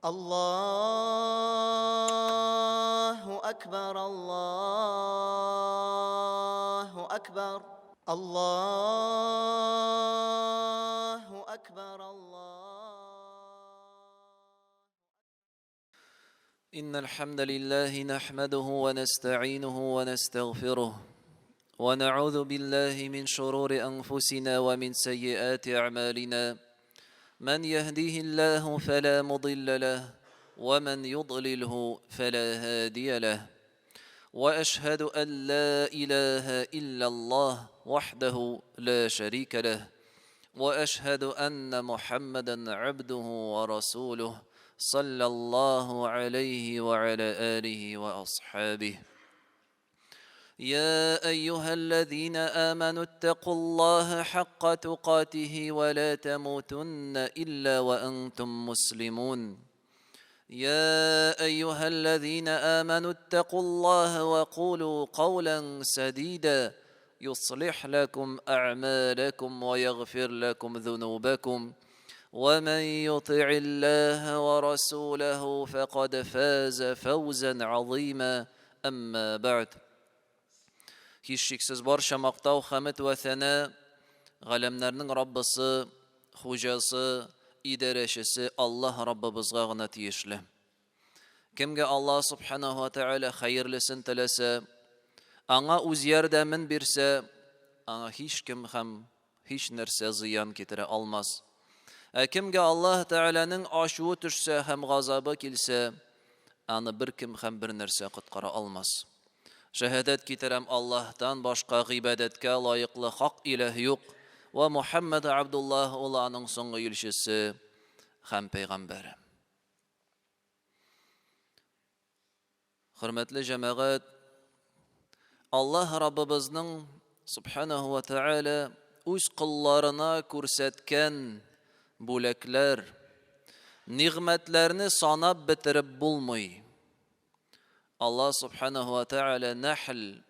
Аллаһу әкбәр, Аллаһу әкбәр, Аллаһу әкбәр, Аллаһу. إن الحمد لله نحمده ونستعينه ونستغفره ونعوذ بالله من شرور أنفسنا ومن سيئات أعمالنا من يهديه الله فلا مضل له ومن يضلله فلا هادي له واشهد ان لا اله الا الله وحده لا شريك له واشهد ان محمدا عبده ورسوله صلى الله عليه وعلى اله واصحابه يا ايها الذين امنوا اتقوا الله حق تقاته ولا تموتن الا وانتم مسلمون يا ايها الذين امنوا اتقوا الله وقولوا قولا سديدا يصلح لكم اعمالكم ويغفر لكم ذنوبكم ومن يطع الله ورسوله فقد فاز فوزا عظيما اما بعد Һичшиксез барча мактау, хәмед вә сәнә галәмнәрнең Раббысы, хуҗасы, идарәчесе Аллаһ Раббыбызга гына тиешле. Кемгә Аллаһ Субханаһу ва Тәгалә хәерлесен теләсә, аңа үз ярдәмен бирсә, аңа һичкем һәм һич нәрсә зыян китерә алмас. Ә кемгә Аллаһ Тәгаләнең ачуы төшсә һәм газабы килсә, аны беркем һәм бернәрсә коткара алмас. Шәһадәт китерәм, Аллаһтан башка гыйбадәткә лаеклы хак иләһ юк, вә Мухәммәд Абдуллаһ ул аның соңгы илчесе һәм пәйгамбәре. Хөрмәтле җәмәгать, Аллаһ Раббыбызның Субханаһу ва Тааля үз колларына күрсәткән бүләкләр, нигъмәтләрне санап бетереп булмый. Аллаһ Субханаһу ва Тааля Нәхл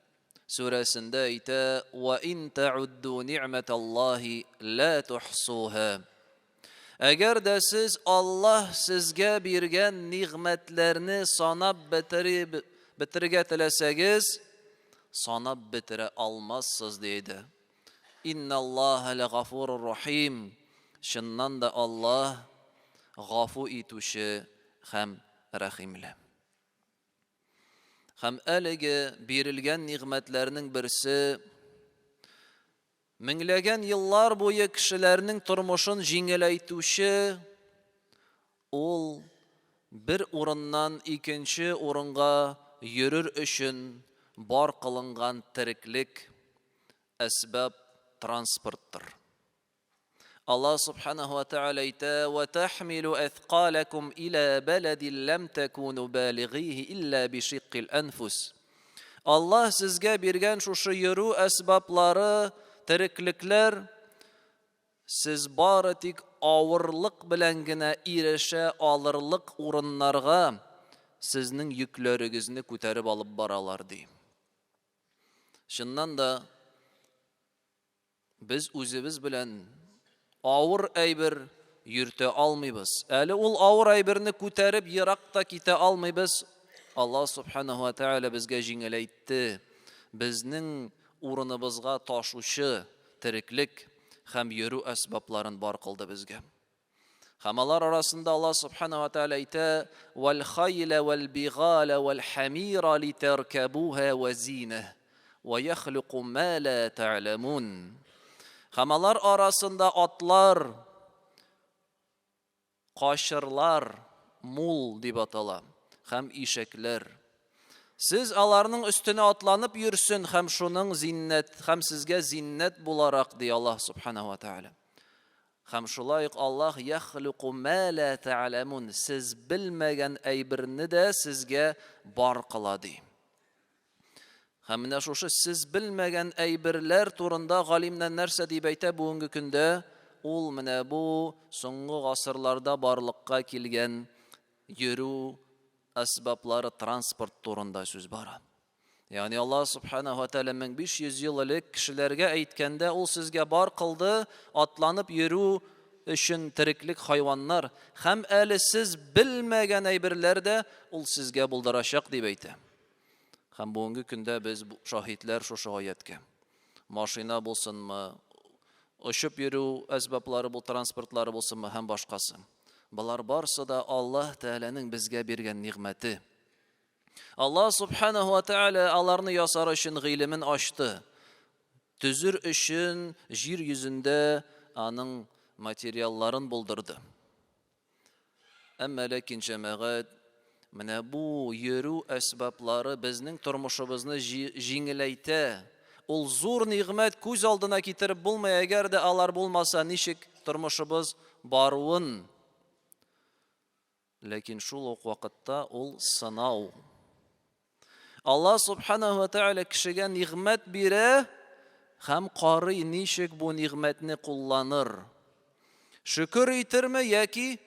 сүрәсендә әйтә: "Ва ин таудду ни'маталлаһи ла тухсуха". Әгәр дә сез Аллаһ сезгә биргән нигъмәтләрне санап бетереп бетерергә теләсәгез, санап бетерә алмассыз, диде. Инналлаһа лагафурур рахим. Чыннан да Аллаһ гафу итүче һәм рәхимле. Һәм әлеге бирелгән нигъмәтләрнең берсе меңләгән еллар буе кешеләрнең тормышын җиңеләйтүче ул бер урыннан икенче урынга йөрер өчен бар кылынган тереклек, әсбаб, транспорттыр. Аллаһ Субханаһу ва Тааля әйтә: "Ва тахмилу әthqалакум иля баладин лам такуну балигыйһи илля бишиккил анфус". Аллаһ сезгә биргән шушы йөрү әсбаплары, тереклекләр сез бары тик авырлык белән генә ирешә алырлык урыннарга сезнең йөкләрегезне күтәреп алып баралар, ди. Чыннан да, Без үзебез белән авыр әйбер йөртә алмыйбыз. Әле ул авыр әйберне күтәреп ерак та китә алмыйбыз. Аллаһ Субханаһу ва Тааля безгә җиңеләйтте. Безнең урыныбызга ташучы тереклек һәм йөрү әсбапларын бар кылды безгә. Һәм алар арасында Аллаһ Субханаһу ва Тааля әйтә: "Вал хайла вал бигала вал хамира литаркабуха ва зина, ва яхлуку ма ла та'ламун". Һәм алар арасында атлар, качырлар, мул дип атала, һәм ишәкләр. Сез аларның өстенә атланып йөрсен һәм шуның зиннәт һәм сезгә зиннәт буларак, ди Аллаһ Субханаһу ва Тааля. Һәм шулай ук Аллаһ яхлуку ма ла та'ламун, сез белмәгән әйберне дә сезгә бар кыла, ди. Һәм менә шушы сез белмәгән әйберләр турында галимнәр нәрсә дип әйтә бүгенге көндә? Ул менә бу соңгы гасырларда барлыкка килгән йөрү әсбаплары, транспорт турында сүз бара. Ягъни Аллаһ Субханаһу ва Тааля 1500 ел элек кешеләргә әйткәндә, ул сезгә бар кылды, атланып йөрү өчен тереклек хайваннар һәм әле сез белмәгән әйберләр дә ул сезгә булдырачак, дип әйтә. Һәм бүгенге көндә без шаһитләр шушы аяткә. Машина булсынмы, очып йөрү әсбаплары бул, транспортлары булсынмы һәм башкасы. Болар барсы да Аллаһ Тәгаләнең безгә биргән нигъмәте. Аллаһ Субханаһу ва Тәгалә аларны ясар өчен гыйлемен ачты. Төзер өчен җир йөзендә аның материалларын булдырды. Әмма ләкин җәмәгать, менә бу йөрү әсбаплары безнең тормышыбызны җиңеләйтә. Ул зур нигъмәт күз алдына китереп булмый, әгәр дә алар булмаса, ничек тормышыбыз баруын. Ләкин шул ук вакытта ул сынау. Аллаһ субханаһу ва тааля кешегә нигъмәт бирә һәм карый ничек бу нигъмәтне кулланыр. Шөкер итерме яки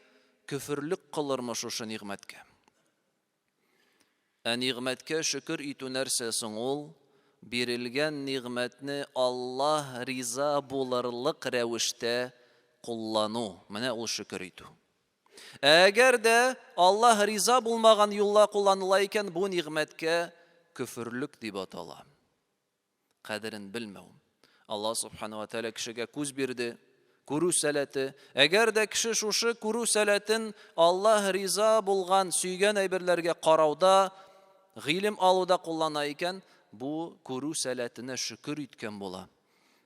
көферлек кылырмы шушы нигъмәткә? Ә нигъмәткә шөкер итү нәрсә соң ул? Бирелгән нигъмәтне Аллаһ риза булырлык рәвештә куллану. Менә ул шөкер итү. Ә әгәр дә Аллаһ риза булмаган юлла кулланыла икән, бу нигъмәткә көферлек дип атала. Кадерен белмәү. Аллаһ субхана ва тәгалә кешегә күз бирде, күрү сәләте. Әгәр дә кеше шушы күрү сәләтен Аллаһ риза булган, сөйгән әйберләргә карауда, гыйлем алуда куллана икән, бу күрү сәләтенә шөкер иткән була.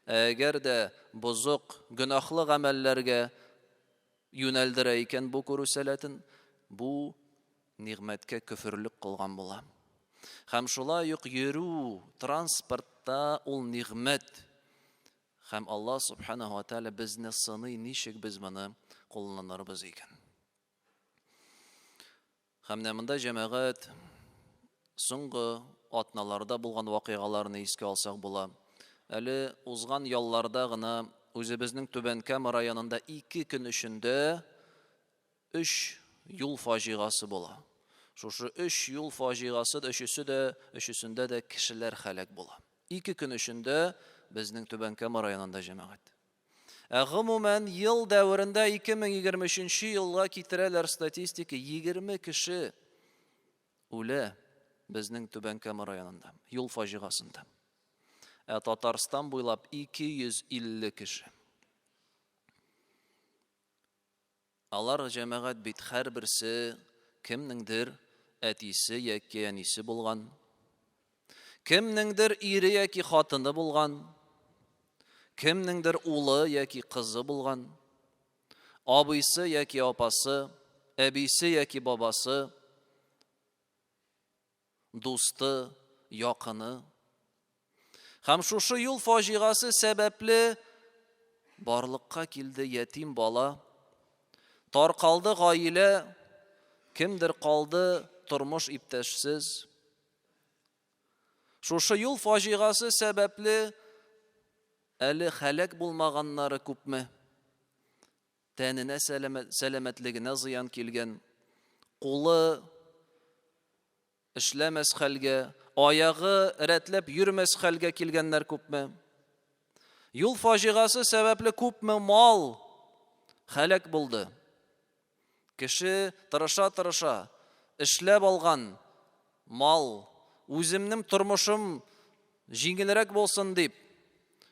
Ә әгәр дә бозык, гөнаһлы гамәлләргә юнәлдерә икән бу күрү сәләтен, бу нигъмәткә көферлек кылган була. Һәм шулай ук йөрү транспортта ул нигъмәт. Һәм Аллаһ субханаһу ва тааля безне сыный, ничек без моны кулланырбыз икән. Һәм менә монда җәмәгать соңгы атналарда булган вакыйгаларны искә алсак була. Әле узган ялларда гына үзебезнең Түбән Кама районында ике көн эчендә өч юл фаҗигасы була. Шушы өч юл фаҗигасы өчесе дә, өчесендә дә кешеләр һәлак була. Ике көн эчендә безнең Түбән Кама районында җәмәгать. Ә гомумән ел дәверендә 2023 елга китерәләр статистика 20 кеше үлә безнең Түбән Кама районында юл фаҗигасында. Ә Татарстан буйлап 250 кеше. Алар җәмәгать бит һәрберсе кемнеңдер әтисе яки әнисе булган, кемнеңдер ире яки хатыны булган, кемнеңдер улы яки кызы булган, абыйсы яки апасы, әбисе яки бабасы, дусты, якыны. Һәм шушы юл фаҗигасы сәбәпле барлыкка килде ятим бала. Таркалды гаилә, кемдер калды тормыш иптәшсез. Шушы юл фаҗигасы сәбәпле әле һәлак булмаганнары күпме? Тәненә сәламәтлегенә зыян килгән, кулы эшләмәс хәлгә, аягы рәтләп йөрмәс хәлгә килгәннәр күпме? Юл фаҗигасы сәбәпле күпме мал һәлак булды? Кеше тырыша-тырыша эшләп алган мал, үземнең тормышым җиңелрәк булсын дип,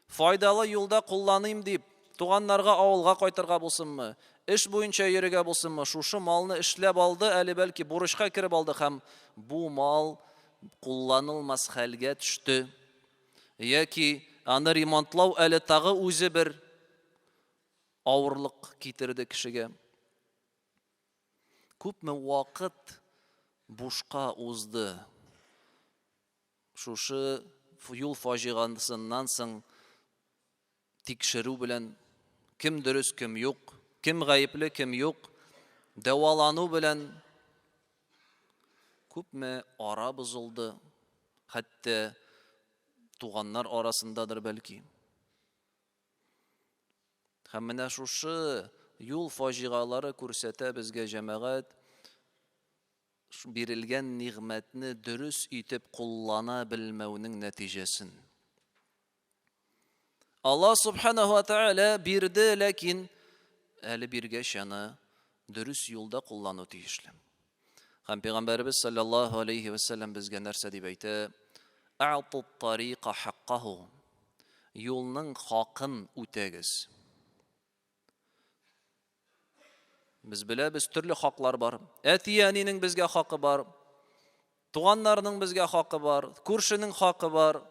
файдалы юлда кулланыйм дип, туганнарга авылга кайтырга булсынмы, эш буенча йөрергә булсынмы, шушы малны эшләп алды, әле бәлки бурычка кереп алды һәм бу мал кулланылмас хәлгә төште. Яки аны ремонтлау әле тагы үзе бер авырлык китерде кешегә. Күпме вакыт бушка узды. Шушы юл фаҗигасыннан соң тикшерү белән кем дөрес, кем юк, кем гаепле, кем юк, дәвалану белән күпме ара бозылды, хәтта туганнар арасындадыр бәлки. Һәм менә шушы юл фаҗигалары күрсәтә безгә җәмәгать бирелгән нигъмәтне дөрес итеп куллана белмәүнең нәтиҗәсен. Аллаһ субханаһу ва тааля бирде, ләкин Әле биргәч аны дөрес юлда куллану тиешле. Һәм пәйгамбәребез саллаллаһу алейхи ва сәлләм безгә нәрсә дип әйтә? А'ту тарика хаккаху. Юлның хакын үтәгез. Без беләбез, төрле хаклар бар. Әти-әнинең безгә хакы бар. Туганнарның безгә хакы бар, күршенең хакы бар,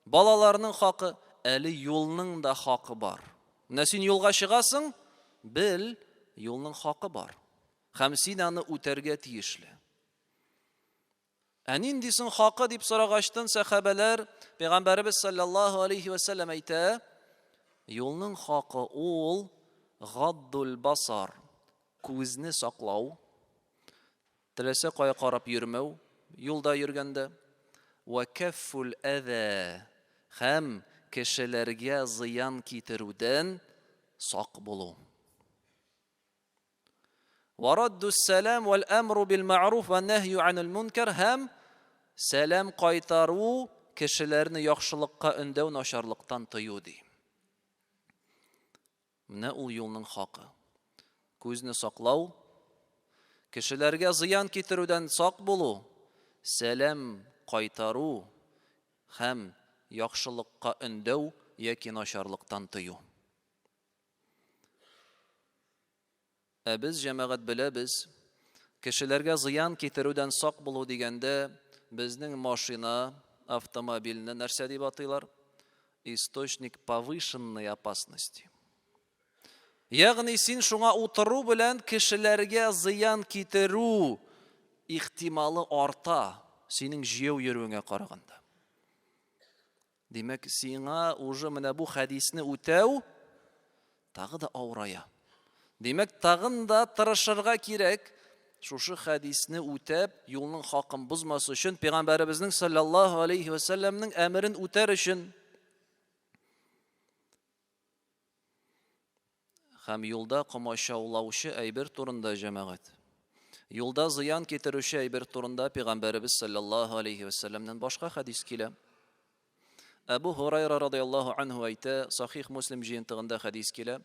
балаларның хакы, әле юлның да хакы бар. Менә син юлга чыгасың, бел, юлның хакы бар. Һәм син аны үтәргә тиешле. Ә нинди соң хакы дип сорагачтын сәхабәләр, Пәйгамбәребез саллаллаһу алейхи ва сәлләм әйтә, юлның хакы ул гаддул басар, күзне саклау, Теләсә кая карап йөрмәү, юлда йөргәндә. Вә кәффул әзә, һәм кешеләргә зыян китерүдән сак булу. Вә раддус сәлам вәл әмру бил мәгъруф вә нәһью анил мункар, һәм сәлам кайтару, кешеләрне яхшылыкка өндәү, начарлыктан тыю, ди. Менә ул юлның хакы. Күзне саклау, кешеләргә зыян китерүдән сак булу, сәлам кайтару һәм яхшылыкка өндәү яки начарлыктан тыю. Ә без, җәмәгать, беләбез, кешеләргә зыян китерүдән сак булу дигәндә, безнең машина, автомобильне нәрсә дип атыйлар? Источник повышенной опасности. Ягъни син шуңа утыру белән кешеләргә зыян китерү ихтималы арта, синең җәяү йөрүеңә караганда. Димәк, сиңа уже менә бу хәдисне үтәү тагы да авырая. Димәк, тагын да тырышырга кирәк, шушы хәдисне үтәп, юлның хакын бозмас өчен, пәйгамбәребезнең саллаллаһу алейхи ва сәлләмнең әмерен үтәр өчен. Һәм юлда комачаулаучы әйбер турында, җәмәгать. Юлда зыян китерүче әйбер турында пәйгамбәребез саллаллаһу алейхи ва сәлләмнән башка хәдис килә. Әбу Һурайра радыяллаһу анһу әйтә, Сахих Муслим җыентыгында хәдис килә.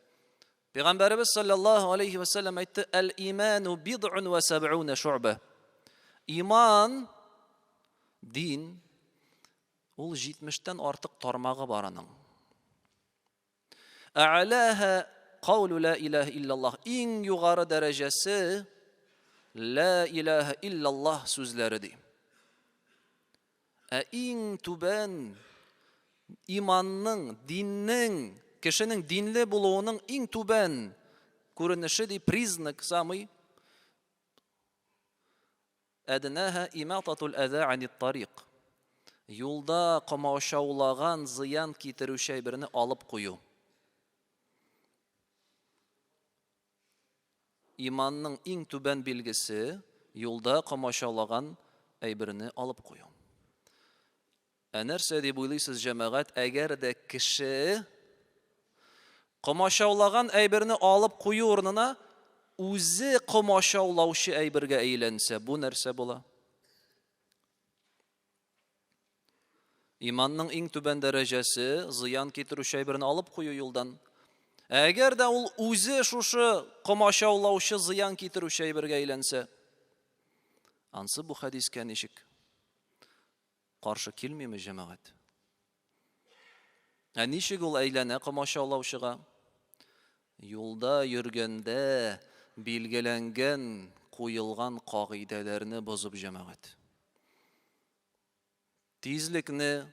Пәйгамбәребез саллаллаһу алейхи ва сәлләм әйтте: "Әл-иману бид'ун ва сәб'уна шу'ба." Иман дин ул 70-тән артык тармагы бар аның. Ә'ләһә каулу ла илаһа иллаллаһ. Иң югары дәрәҗәсе ла илаһа иллаллаһ сүзләре ди. Ә иң түбән иманның, диннең, кешенең динле булуының иң түбән күренеше ди, признак самый Әднәһә имататул әзә анит тарик. Юлда комачаулаган зыян китерүче әйберне алып кую. Иманның иң түбән билгесе юлда комачаулаган әйберне алып кую. Ә нәрсә дип уйлыйсыз, җәмәгать, әгәр дә кеше комачаулаган әйберне алып кую урынына үзе комачаулаучы әйбергә әйләнсә, бу нәрсә була? Иманның иң түбән дәрәҗәсе зыян китерүче әйберне алып кую юлдан. Ә әгәр дә ул үзе шушы комачаулаучы зыян китерүче әйбергә әйләнсә, ансы бу хәдискә ничек Каршы килмиме, җәмәгать? Ә ничек ул әйләнә комачаулаучыга? Юлда йөргәндә билгеләнгән, куелган кагыйдәләрне бозып, җәмәгать. Тизлекне,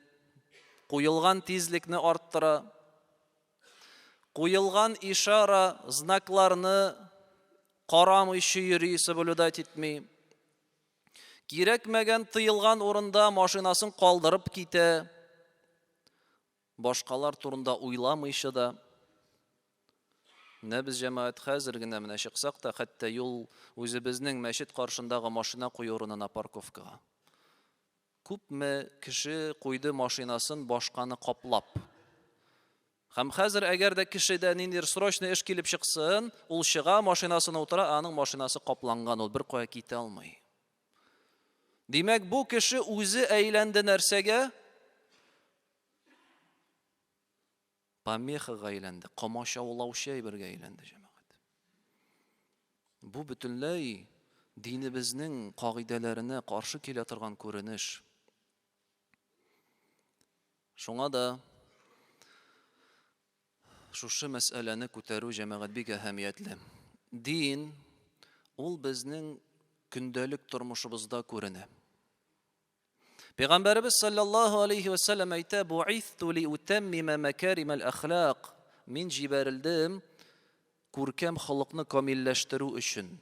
куелган тизлекне арттыра, куелган ишара, знакларны карамыйча йөри, соблюдать итми. Кирәкмәгән тыелган урында машинасын калдырып китә. Башкалар турында уйламыйча да. Менә без җәмәгать хәзер генә менә чыксак та, хәтта юл үзебезнең мәчет каршындагы машина кую урынына парковкага. Күпме кеше куйды машинасын башканы каплап. Һәм хәзер әгәр дә кешедә ниндидер срочный эш килеп чыксын, ул чыга, машинасына утыра, ә аның машинасы капланган, ул бер кая китә алмый. Димәк, бу кеше үзе әйләнде нәрсәгә? Помехага әйләнде, комачаулаучы әйбергә әйләнде, җәмәгать. Бу бөтенләй динебезнең кагыйдәләренә каршы килә торган күренеш. Шуңа да шушы мәсьәләне күтәрү җәмәгать бик әһәмиятле. Дин ул безнең көндәлек тормышыбызда күренә. Пәйгамбәребез саллаллаһу алейхи ва саллям әйтә, "Бу'ithту ли утаммима макаримал ахлак." Мин җибәрелдем күркәм холыкны камилләштерү өчен.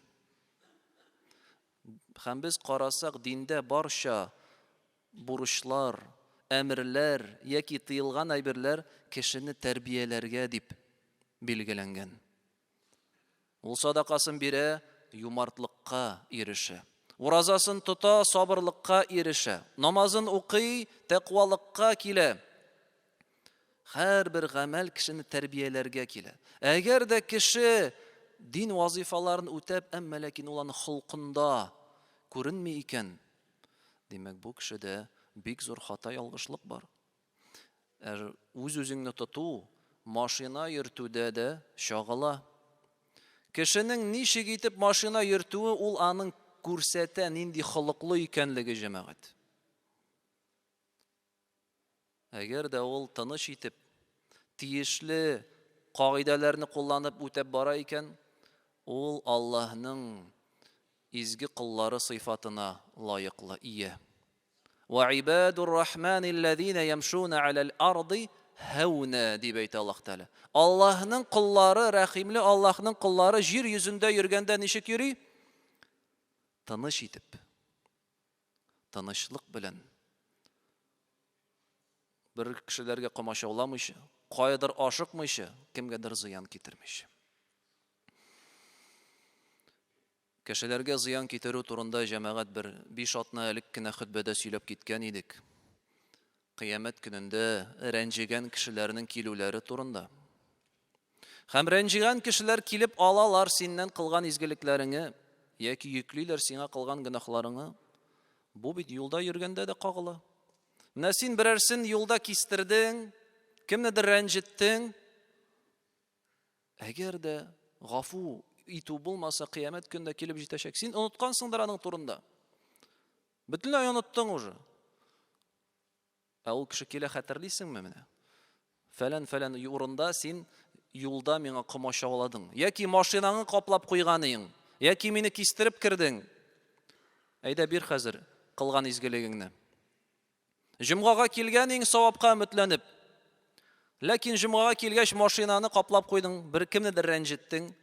Һәм без карасак, диндә барча бурычлар, әмерләр яки тыелган әйберләр кешене тәрбияләргә дип билгеләнгән. Ул садакасын бирә, юмартлыкка ирешә. Уразасын тота, сабырлыкка ирешә. Намазын укый, тәкъвалыкка килә. Һәрбер гамәл кешене тәрбияләргә килә. Әгәр дә кеше дин вазифаларын үтәп, әмма ләкин ул аның холкында күренми икән, димәк, бу кешедә бик зур хата, ялгышлык бар. Ә үз-үзеңне тоту машина йөртүдә дә чагыла. Кешенең ничек итеп машина йөртүе ул аның күрсәтә нинди холыклы икәнлеге, җәмәгать. Әгәр дә ул тыныч итеп, тиешле кагыйдәләрне кулланып үтәп бара икән, ул Аллаһның изге коллары сыйфатына лаеклы, ия. Ва ибадур рахманилләзина ямшуна аләл арды хәүнә дип әйтә Аллаһ Тәгалә. Аллаһның коллары, рәхимле Аллаһның коллары җир йөзендә йөргәндә ничек йөри? Тыныч итеп. Тынычлык белән. Бер кешеләргә комачауламыйча, каядыр ашыкмыйча, кемгәдер зыян китермичә. Кешеләргә зыян китерү турында җәмәгать бер биш атна элек кенә хөтбәдә сөйләп киткән идек. Кыямәт көнендә рәнҗегән кешеләрнең килүләре турында. Һәм рәнҗегән кешеләр килеп алалар синнән кылган изгелекләреңе яки йөклиләр сиңа кылган гөнаһларыңы. Бу бит юлда йөргәндә дә кагыла. Менә син берәрсен юлда кистердең, кемнедер рәнҗеттең. Әгәр дә гафу итү булмаса, кыямәт көндә килеп җитәчәк. Син оныткансыңдыр аның турында. Бөтенләй оныттың уже. Ә ул кеше килә, хәтерлисеңме менә? Фәлән-фәлән урында син юлда миңа комачауладың. Яки машинаңны каплап куйган иең, яки мине кистереп кердең. Әйдә бир хәзер кылган изгелегеңне. Җомгага килгән иң савапка өметләнеп. Ләкин җомгага килгәч машинаны каплап куйдың, бер кемнедер рәнҗеттең.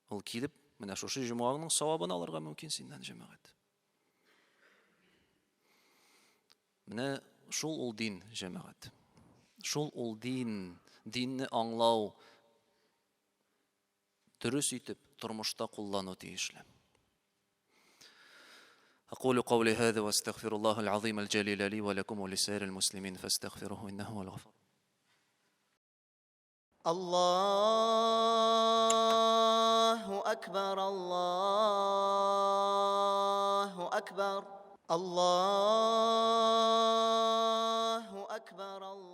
Ул килеп, менә шушы җомганың савабын алырга мөмкин синнән, җәмәгать. Менә шул ул дин, җәмәгать. Шул ул дин, динне аңлау, дөрес итеп тормышта куллану тиешле. أقول قولي هذا واستغفر الله العظيم الجليل لي ولكم ولسائر المسلمين فاستغفروه إنه هو الغفور. الله أكبر الله أكبر الله أكبر الله.